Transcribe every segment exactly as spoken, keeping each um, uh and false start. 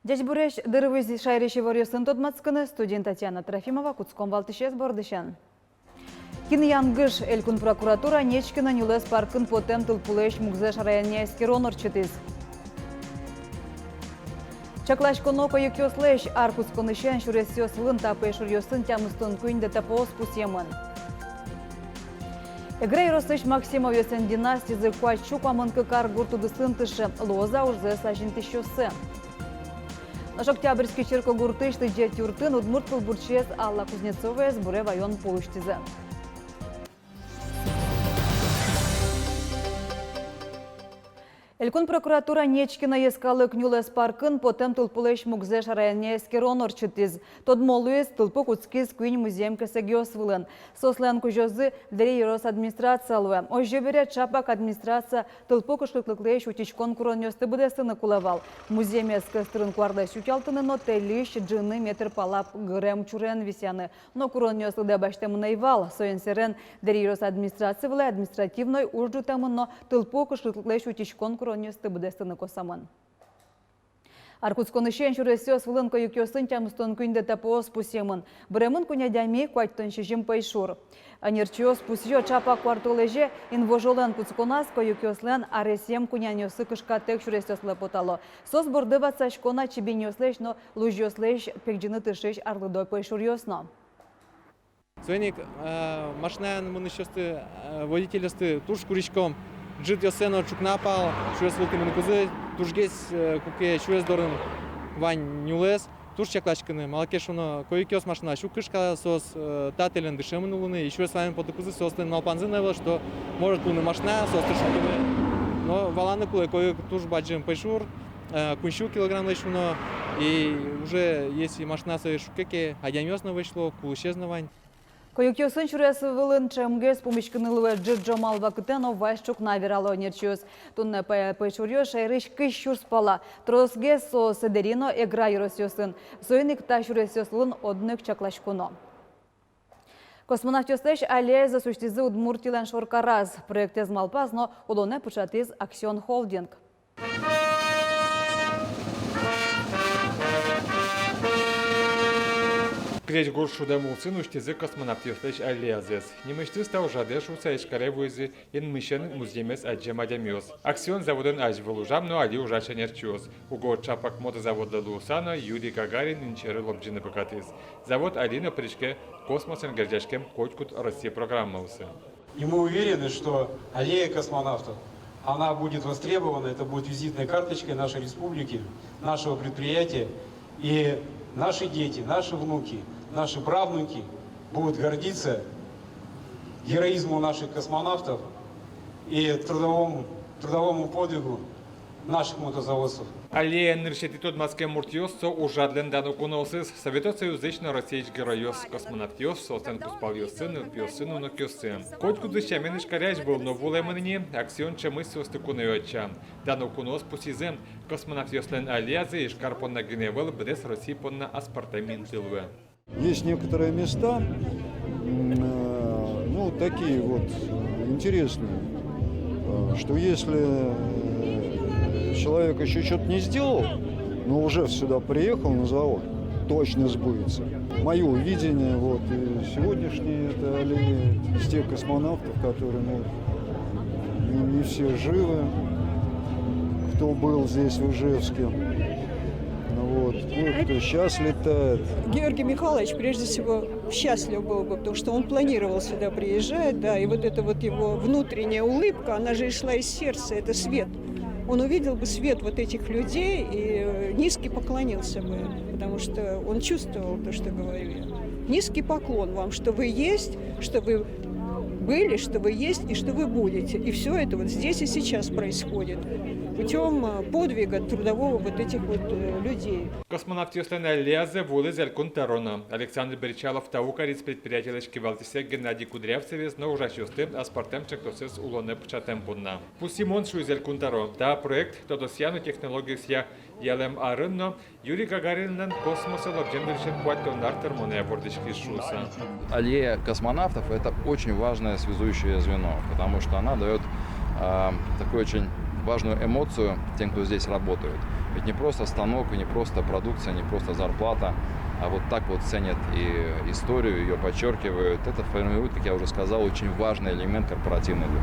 Ӟечбуресь! Дыр вуиз шаерысь иворъёсын тодматскыны. Студиын Татьяна Трофимова. Кутском валтӥсез бордысен. Кин янгыш? Элькун прокуратура Нечкино нюлэс паркын потэм тылпулэсь мугзэ шараянъя эскерон ортчытӥз. Чакласьконо койыкъёслэсь. Ар кутсконысен сюресъёс вылын та пӧйшуръёсын тямыстон куинь ДТП-ос пусъемын. Эгра ёросысь Максимовъёслэн династизы куать сю куамын кык ар гурт удысын тырше, луоз-а ужзэс азинтӥсьёссы? Нош Октябрьский черкогуртысь лыдӟет юртын удмурт кылбурчиез Алла Кузнецоваез буре ваён пол усьтӥзы. Элькун прокуратура Нечкино йӧскалык нюлэс паркын потэм тылпулэсь мугзэ шараянъя эскерон ортчытӥз. Тодмо луиз, тылпу кутскиз куинь музъем кесэгъёс вылын. Соослэн кузёзы Дэри ёрос администрация луэ. Озьы бере, чапак администрация тылпу кышкытлыклэсь утиськон куронъёсты быдэстыны кулэ вал. Музъемез кӧстырын куарлэсь утялтыны но тэльысь ӝыны метр пала гырем чурен висъяны. Но куронъёс лыдэ басьтэмын ӧй вал. Соин сэрен Дэри ёрос администрация вылэ административной уж ӝутэмын но тылпу кышкытлыклэсь утиськон куронъёсты быдэстыны косэмын. Ар кутсконысен сюресъёс вылын койыкъёсын тямыстон куинь ДТП-ос пусъемын. Быремын куинь адями, куатьтон сизьым пӧйшур. Ӧнерчиос пусъё, чапак куартолэзе инвожолэн кутсконаз койыкъёслэн аресъем кунянъёссы кышкатэк сюресъёслы потало. Соос борды ватсасько на чибинъёслэсь но лузьёслэсь пегӟыны тыршись арлыдо пӧйшуръёс но. Соин ик, э, машинаен мынӥсьёсты, э, водительёсты туж куриськом ӝытъёссэ но ӵукна пал сюрес вылтӥ мыныкузы, тужгес, э, куке сюрес дорын вань нюлэс, туж чакласькыны. Малы ке шуоно, койыкъёс машинаос уг кышка, соос, э, та тэлен дышемын улыны, и сюрес вамен потыкузы соослэн малпанзы но ӧвӧл, что может луыны машина, соосты шуккыны. Но валаны кулэ, койык туж бадӟым пӧйшур, э, куинь сю килограммлэсь уно, и уже если машина сое шукке ке, адямиос но вӧсь луо, кулӥсез но вань. Койыкъёсын сюрес вылын ӵемгес пумиськыны луэ ӝыт ӝомал вакытэ но вазь ӵукна, верало ӧнерчиос. Туннэ пӧ-, пӧйшуръёс шаерысь кызь сюрс пала. Тросгес соос Дэри но Эгра ёросъёсын. Соин ик та сюресъёс вылын одно ик чакласьконо. Космонавтъёслэсь аллеязэс усьтӥзы Удмуртилэн шоркараз. Проектэз малпаз но улонэ пыӵатӥз «Аксион» холдинг. Крезьгур шудэм улсын усьтӥзы космонавтъёслэсь аллеязэс. Нимысьтыз та ужрадэ шуыса Ижкаре вуизы инмысен музъемез адӟем адямиос. «Аксион» заводын азьвыл ужам но али ужась ӧнерчиос. Уго чапак мотозаводлы луыса но Юрий Гагарин инчеры лобӟыны быгатӥз. Завод али но пыриське космосэн герӟаськем котькуд Россия программаосы. И мы уверены, что аллея космонавтов, она будет востребована, это будет визитной карточкой нашей республики, нашего предприятия. И наши дети, наши внуки, наши правнуки будут гордиться героизмом наших космонавтов и трудовому, трудовому подвигу наших мотозаводцев. Аллея нырысетӥ тодматскем муртъёс — со ужрадлэн дано куноосыз, Совето Союзысь но Россиысь геройёс, космонавтъёс, соослэн кузпалъёссы, нылпиоссы но унокъёссы. Котькудӥз сямен Ижкаре азьвыл но вуылэмын ини, «Аксион» ӵемысь соосты куное ӧтча. Дано куноос пусйизы: космонавтъёслэн аллеязы Ижкар понна гинэ ӧвӧл, быдэс Россия понна аспӧртэм инты луэ. Есть некоторые места, м, э, ну, такие вот, э, интересные, э, что если, э, человек ещё чё-то не сделал, но уже сюда приехал на завод, точно сбудется. Моё видение, вот, и сегодняшние это аллеи, из тех космонавтов, которые, ну, не, не все живы, кто был здесь, в Ижевске. Ну вот, кое-кто сейчас летает. Георгий Михайлович, прежде всего, счастлив был бы, потому что он планировал сюда приезжать, да, и вот эта вот его внутренняя улыбка, она же и шла из сердца, это свет. Он увидел бы свет вот этих людей и, э, низкий поклонился бы, потому что он чувствовал то, что говорю я. Низкий поклон вам, что вы есть, что вы были, что вы есть и что вы будете. И всё это вот здесь и сейчас происходит путём, э, подвига трудового вот этих вот, э, людей. Космонавтъёслэн аллеязы вуылӥз Элькун тӧро но. Александр Бречалов тау кариз предприятилэсь кивалтӥсез Геннадий Кудрявцевез но ужасьёсты аспӧртэм ӵектосэз улонэ пыӵатэм понна. Пусйымон, шуиз Элькун тӧро, та проект тодосъя но технологиосъя ялэм арын но Юрий Гагаринлэн космосэ лобӟем дырысен куатьтон ар тырмонэ вордӥськиз шуыса. Аллея космонавтов — это очень важное связующее звено, потому что она даёт, а, такую очень важную эмоцию тем, кто здесь работает. Ведь не просто станок, не просто продукция, не просто зарплата, а вот так вот ценят и историю, её подчеркивают. Это формирует, как я уже сказал, очень важный элемент корпоративной игры.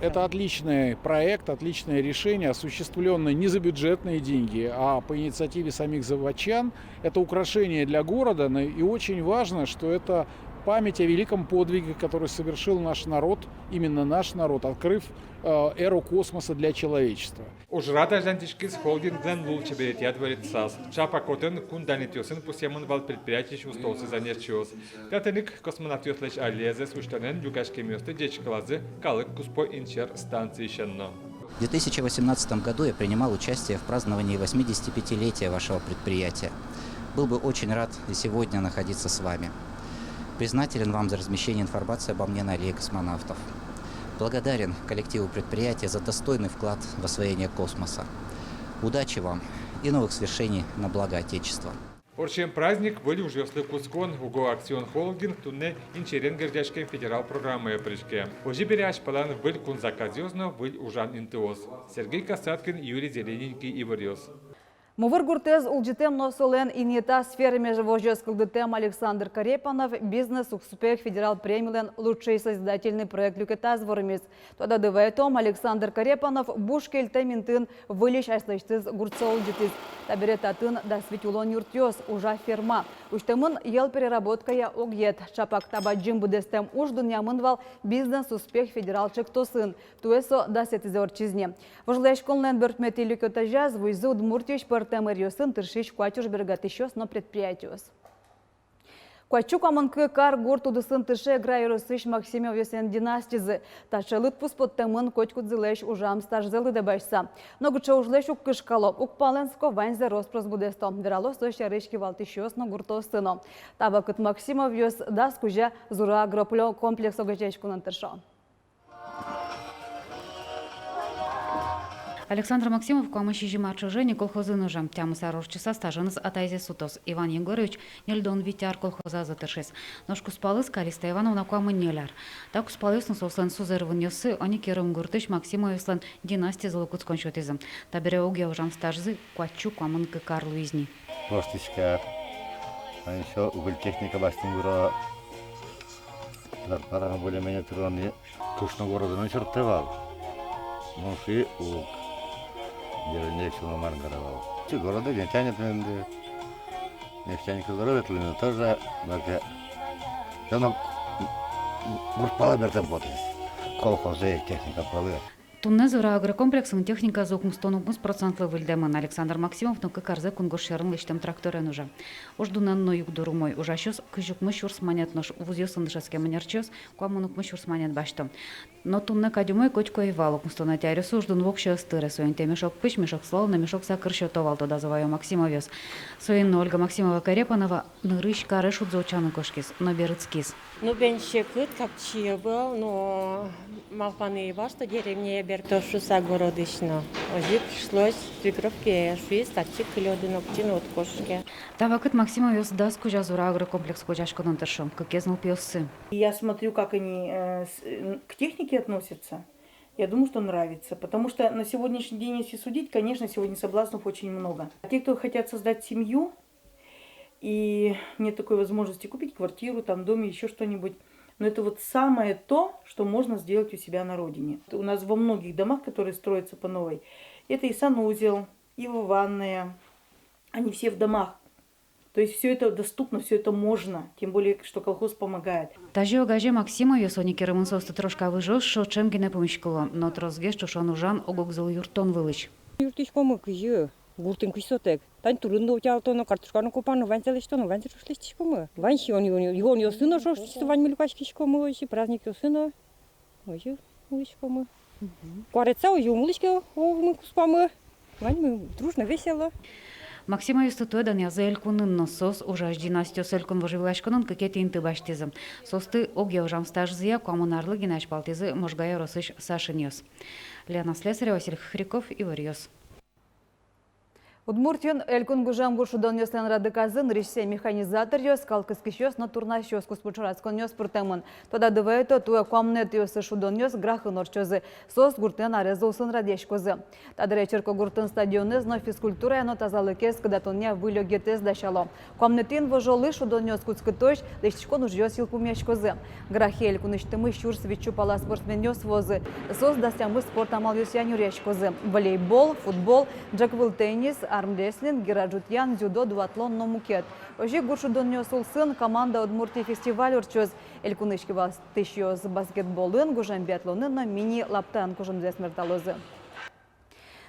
Это отличный проект, отличное решение, осуществленное не за бюджетные деньги, а по инициативе самих заводчан. Это украшение для города, но и очень важно, что это память о великом подвиге, который совершил наш народ, именно наш народ, открыв э, эру космоса для человечества. Ужрад азьланьтӥськиз холдинглэн лулчеберетъя дворецаз. Чапак отын кун данъетъёсын пусъемын вал предприятиысь устоосыз ӧнерчиос. Татын ик космонавтъёслэсь аллеязэс усьтонэн люкаськемъёсты ӟечкылазы калык куспо инсьӧр станциысен но. В две тысячи восемнадцатом году я принимал участие в праздновании восьмидесятипятилетия вашего предприятия. Был бы очень рад и сегодня находиться с вами. Признателен вам за размещение информации обо мне на Аллее космонавтов. Благодарен коллективу предприятия за достойный вклад в освоение космоса. Удачи вам и новых свершений на благо Отечества! Ортчем праздник — выль ужъёслы кутскон. Уго «Аксион» холдинг туннэ инсьӧрен герӟаськем федерал программае пыриське. Озьы бере азьпалан выль кун заказъёс но выль ужан интыос. Сергей Касаткин, Юрий Зелененький, «Иворъёс». Мувыр гуртэз улӟытэм но солэн инъетаз фермер возёс кылдытэм Александр Корепанов «Бизнес-успех» федерал премилэн «Лучший созидательный проект» люкетаз вормиз. Тодады вайытом, Александр Корепанов буш кельтэм интыын выльысь аслэсьтыз гуртсэ улӟытӥз. Табере татын дас вить улон юртъёс, ужа ферма. Усьтэмын йӧл переработкая огъет. Чапак та бадӟым быдэстэм уж дунъямын вал «Бизнес-успех» федерал ӵектосын. Туэ со дасэтӥзэ ортчиз ни. Вожвылъяськонлэн берпуметӥ люкетазяз вуизы Удмуртиысь пӧртэм ӧръёсын тыршись куать ужбергатӥсьёс но предприятиос. Куать сю куамын кык ар гурт удысын тырше Эгра ёросысь Максимовъёслэн династизы. Таӵе лыдпус поттэмын котькудӥзлэсь ужам стажзэ лыдэ басьтыса. Нокыӵе ужлэсь уг кышкало, уг палэнско, ваньзэ рос-прос быдэсто, верало со сярысь кивалтӥсьёс но гуртоосы но. Та вакыт Максимовъёс дас кузя «Зура» агрокомплекс огазеяськонын тыршо. Александр Максимов куамын сизьым ар ӵоже ни колхозын ужа. Тямыс ар ортчыса стаженыз атайзэ сутоз. Иван Егорович ньыльдон вить ар колхозазы тыршиз. Нош кузпалыз Калиста Ивановна куамын ньыль ар. Та кузпалъёс но соослэн сузэр-вынъёссы Оникерым гуртысь Максимовъёслэн династизылы кутскон сётӥзы. Табере огъя ужам стажзы куать сю куамын кык ар луиз ни. Воштӥське. Али со выль техника басьтыны куро. Зарплата но более-менее тырон ни. Кышно городын но сётэ вал. Мон шуи, уг. Деревняе сюлмы мар каро вал. Городэ не тянет инде. Не тянет городэ, ветлыны тоже. Только всё равно гурт пала бертэм потӥз. Колхозэ, техника пала. Туннэ «Зура» агрокомплексын техниказы укмыстон укмыс процентлы выльдэмын. Александр Максимов но кык арзэ кунгож сьӧрын лэсьтэм тракторен ужа. Уж дунэн но югдур умой. Ужасьёс кызь укмыс сюрс манет, нош вузъёсын дышетскем ӧнерчиос куамын укмыс сюрс манет басьто. Но туннэ кадь умой котьку ӧй вал. Укмыстонэтӥ аръёсы уждун воксё ӧз тыре. Соин тӥ мешок пызь, мешок сылал но мешок сакыр сёто вал, тодазы ваё Максимовъёс. Соин но Ольга Максимова-Корепанова нырысь каре шудзэ утчаны кошкиз, но берытскиз. Ну, бен, секыт капчи ӧвӧл, но малпаны ӧй вал, что деревняе берто шуса городысь но. Озьы пришлось свекровке, шуиз, татчы кылёды, нокытчы но уд кошке. Та вакыт Максимовъёс дас кузя «Зура» агрокомплекс огазеяськонын тыршо, кыкез нылпиоссы. Я смотрю, как они, э, с-, э, к технике относятся. Я думаю, что нравится, потому что на сегодняшний день, если судить, конечно, сегодня соблазнов очень много. А те, кто хотят создать семью, и нет такой возможности купить квартиру, там, дом или ещё что-нибудь, но это вот самое то, что можно сделать у себя на родине. У нас во многих домах, которые строятся по новой, это и санузел, и ванная, они все в домах. То есть всё это доступно, всё это можно, тем более, что колхоз помогает. Тазьы огазе Максимовъёс, Оникерымын соосты трошка выжыос, ӵошен гинэ пумиськыло, но тросгес ӵошон ужан ог-огзылы юрттон вылысь. Юрттӥськомы кызьы, гуртын кызь сотэк. Тань турын но утялтоно, картошка но копано, ваньзэ лэсьтоно, ваньзэ ӵош лэсьтӥськомы. Вань сиён, юон, юонъёсы но ӵош лэсьтӥськомы, ваньмы люкаськиськомы, озьы праздникъёсы но. Озьы улӥськомы. Куаретса озьы ум улӥське, о, ми куспамы. Ваньмы дружно, весело. Максимовъёсты туэ данъязы элькунын но. Соос ужась династиос элькун вожвылъяськонын кыкетӥ инты басьтӥзы. Соосты огъя ужам стажзыя куамын арлы гинэ азьпалтӥзы Можга ёросысь Сашинъёс. Лена Слесарева, Василий Хохряков, «Иворъёс». Удмуртиын элькун гужем гурт шудонъёслэн радэзлы нырысьсэ механизаторъёс, скал кыскисьёс но турнасьёс куспо ӵошатсконъёс пыртэмын. Тодады вайытом, туэ куамынэтӥосы шудонъёс Грахын ортчозы, соос гуртын арез улсын радъяськозы. Та дыре черкогуртын стадионэз но физкультурая но тазалыкез кыдатонъя выль огетэз дасяло. Куамынэтӥ инвожолы шудонъёс кутскытозь лэсьтӥськон ужъёс йылпумъяськозы. Грахе элькунысьтымы сюрс витьсю пала спортсменъёс вуозы. Соос дас тямыс спорт амалъёсъя нюръяськозы: волейбол, футбол, ӝӧквыл теннис, армрестлинг, гира ӝутъян, дзюдо, дуатлон но мукет. Озьы ик гурт шудонъёс улсын «Команда Удмуртии» фестиваль ортчоз. Элькунысь кивалтӥсьёс баскетболын, гужем биатлонын но мини-лаптаын кужымзэс мерталозы.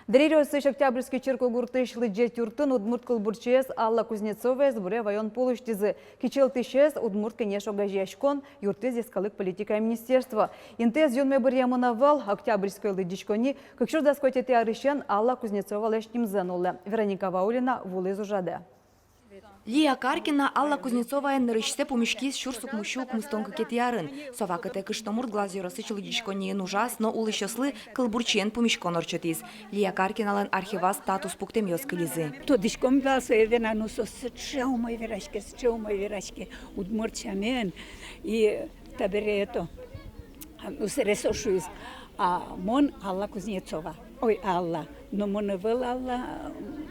Дэри ёросысь Октябрьской черкогуртысь лыдӟет юртын удмурт кылбурчиез Алла Кузнецоваез буре ваён пол усьтӥзы. Кичӧлтӥсез — Удмурт Кенеш огазеяськон, юрттӥз йӧскалык политикая министерство. Интыез юнме быръемын ӧвӧл, Октябрьской лыдӟиськонни кык сюрс дас куатетӥ арысен Алла Кузнецовалэсь нимзэ нуллэ. Вероника Ваулина вуылӥз ужрадэ. Лия Каркина Алла Кузнецоваен нырысьсэ пумиськиз сюрс укмыссю укмыстон кыкетӥ арын. Со вакытэ кышномурт Глаз ёросысь лыдӟиськонниын ужаз но улӥсьёслы кылбурчиен пумиськон ортчытӥз. Лия Каркиналэн архиваз та туспуктэмъёс кылизы. Тодӥськом вал сое вена, но со сыӵе умой вераське, сыӵе умой вераське удмурт сямен. И табере это, ну, сэре со шуиз: «А мон Алла Кузнецова». Ой, Алла. Но мон ӧвӧл Алла, м,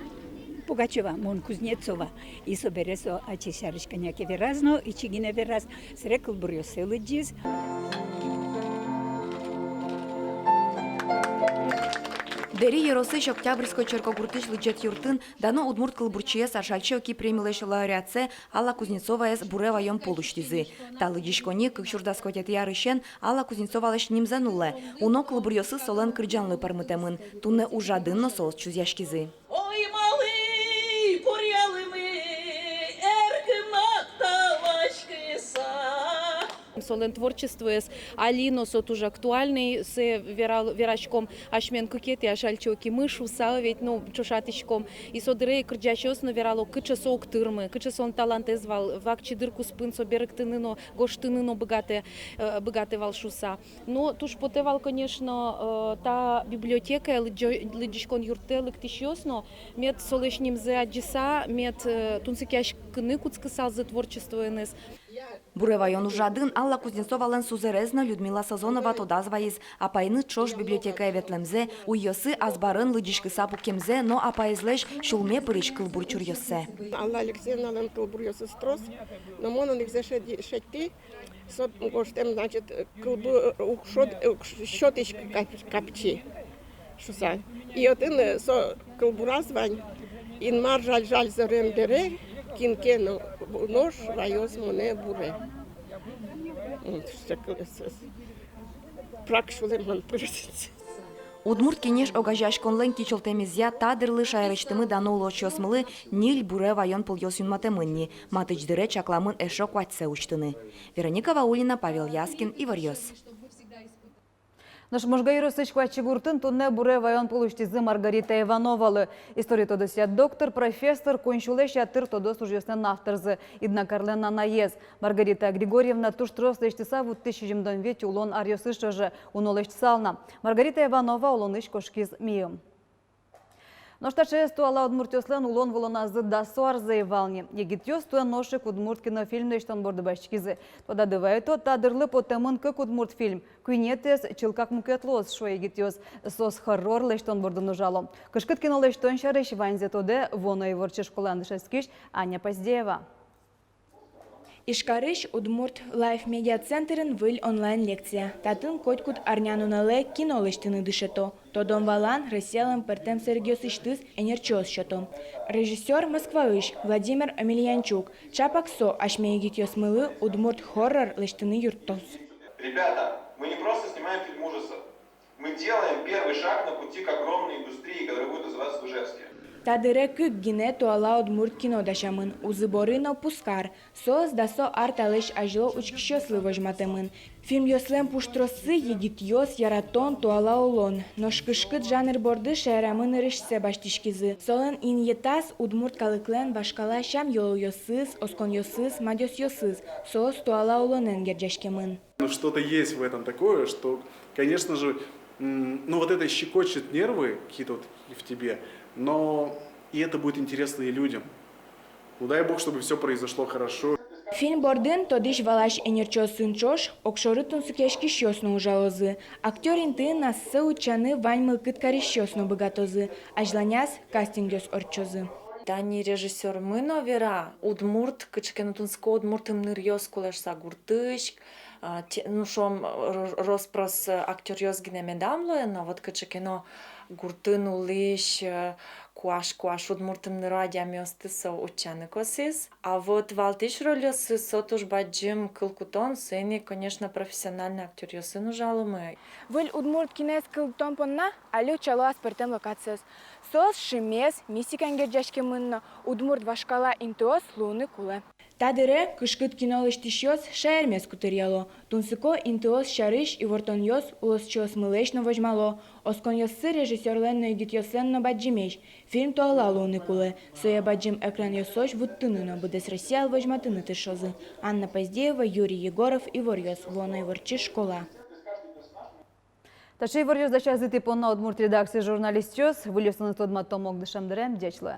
Пугачева, мон Кузнецова. И собере со ачиз сярысь кӧня ке вераз но, ичи гинэ вераз, сэре кылбуръёссэ лыдӟиз. Дэри ёросысь Октябрьской черкогуртысь лыдӟет юртын дано удмурт кылбурчиез, Ашальчи Оки премилэсь лауреатсэ Алла Кузнецоваез буре ваён пол усьтӥзы. Та лыдӟиськонни кык сюрс дас куатетӥ арысен Алла Кузнецовалэсь нимзэ нуллэ. Уно кылбуръёсыз солэн кырӟанлы пӧрмытэмын. Туннэ ужрадын но соос чузъяськизы. Ой, малы буръялӥмы эркын макталаськыса. Солэн творчествоез али но со туж актуальный, сое верал-, вераськом асьмен кыкетӥ Ашальчи Окимы шуса, ведь, ну, ӵошатӥськом. И со дыре кырӟасьёс но верало, кыӵе со уг тырмы, кыӵе солэн талантэз вал, вакчи дыр куспын со берыктыны но, гожтыны но быгатэ, э, быгатэ вал шуса. Но туж потэ вал, конечно, э, та библиотекае, лыдӟо-, лыдӟиськон юртэ лыктӥсьёс но, мед солэсь нимзэ адӟыса, мед, э, тунсыкъяськыны кутскысалзы творчествоеныз. Буре ваён ужрадын Алла Кузнецовалэн сузэрез но, Людмила Сазонова, тодаз вайиз апайеныз ӵош библиотекае ветлэмзэ, уйёсы азбарын лыдӟиськыса пукемзэ но апаезлэсь сюлме пырись кылбур чуръёссэ. Алла Алексеевналэн кылбуръёсыз трос, но мон одӥгзэ шедь-, шедьтӥ, со гожтэм, значит, кылбу-, укшот-, укш-, сётӥськы кап-, капчи шуса. И отын, э, со кылбураз вань: «Инмар жаль-жаль зорем бере, кин ке но нош ваёз монэ буре». Вот, что кыл-, с-, с-, прак сюлэмын пырысь. Удмурт Кенеш огазеяськонлэн кичӧлтэмезъя та дырлы шаерысьтымы дано улӥсьёсмылы ньыль буре ваён полъёс юнматэмын ни. Матысь дыре чакламын эшшо куатьсэ усьтыны. Вероника Ваулина, Павел Яскин, «Иворъёс». Нош Можга ёросысь Куатьчи гуртын туннэ буре ваён пол усьтӥзы Маргарита Ивановалы. История тодосъя доктор, профессор, куинь сюлэсь ятыр тодос ужъёслэн авторзы, Иднакарлэн анаез. Маргарита Григорьевна туж трос лэсьтыса вуттӥз сизьымдон вить улон аръёсыз ӵоже, уно лэсьтысал на. Маргарита Иванова улонысь кошкиз миым. Нош таӵеез туала удмуртъёслэн улон-вылоназы дасо арзэ ӧй вал ни. Егитъёс туэ нош ик удмурт кинофильм лэсьтон борды басьтӥськизы. Тодады вайытом, та дырлы потэмын кык удмурт фильм. Куинетӥез чылкак мукет луоз, шуо егитъёс. Соос хоррор лэсьтон бордын ужало. Кышкыт кино лэсьтон сярысь ваньзэ тодэ вуоно иворчи школаын дышетскись Аня Поздеева. Ижкарысь Удмурт Лайф медиацентрын выль онлайн-лекция. Татын котькуд арня нуналэ кино лэсьтыны дышето. Тодон-валан Россиялэн пӧртэм сэрегъёсысьтыз ӧнерчиос сёто. Режиссёр Москваысь Владимир Омельянчук. Чапак со асьме егитъёсмылы удмурт хоррор лэсьтыны юрттоз. Ребята, мы не просто снимаем фильм ужасов. Мы делаем первый шаг на пути к огромной индустрии, которая будет развиваться в Ижевске. Та дыре кык гинэ туала удмурт кино дасямын: «Узы-боры» но «Пузкар». Соос дасо ар талэсь азьло учкисьёслы возьматэмын. Фильмъёслэн пуштроссы — егитъёс, яратон, туала улон. Нош кышкыт жанр борды шаерамы нырысьсэ басьтӥськизы. Солэн инъетаз — удмурт калыклэн вашкала сям-йылолъёсыз, осконъёсыз, мадёсъёсыз. Соос туала улонэн герӟаськемын. Ну, что-то есть в этом такое, что, конечно же, м, ну, вот это щекочет нервы какие-то вот в тебе, но И это будет интересно и людям. Ну, дай бог, чтобы всё произошло хорошо. Фильм бордын тодӥсь-валась ӧнерчиосын ӵош огшоры тунсыкъяськисьёс но ужалозы. Актёр интыын ассэ утчаны вань мылкыд карисьёс но быгатозы. Азьланяз кастингъёс ортчозы. Тани режиссёрмы но вера, удмурт, кыӵе ке но тунсыко удмурт ымныръёс кулэ шуса гуртысь, а, те-, ну, шуом, р-, рос-прос, э, актёръёс гинэ медам луэ, но вот кыӵе ке но гуртын улӥсь, э, куаш-куаш удмурт ымныро адямиосты со утчаны косӥз. А вот валтӥсь рольёсы со туж бадӟым кыл кутон, соин ик, конечно, профессиональной актёръёсын ужаломы. Выль удмурт киноез кылдытон понна али утчало аспӧртэм локациос. Соос шимес, мистикаен герӟаськемын но, удмурт вашкала интыос луыны кулэ. Та дыре кышкыт кино лэсьтӥсьёс шаермес кутыръяло. Тунсыко интыос сярысь ивортонъёс улосчиосмылэсь но возьмало. Осконъёссы режиссёрлэн но егитъёслэн но бадӟымесь. Фильм туала луыны кулэ. Сое бадӟым экранъёсозь вуттыны но быдэс Россиялы возьматыны тыршозы. Анна Поздеева, Юрий Егоров, «Иворъёс», вуоно иворчи школа. Таӵе иворъёс дасязы тӥ понна удмурт редакциысь журналистъёс. Выльёслэн тодматом ук дышем дыре. Ӟеч луэ.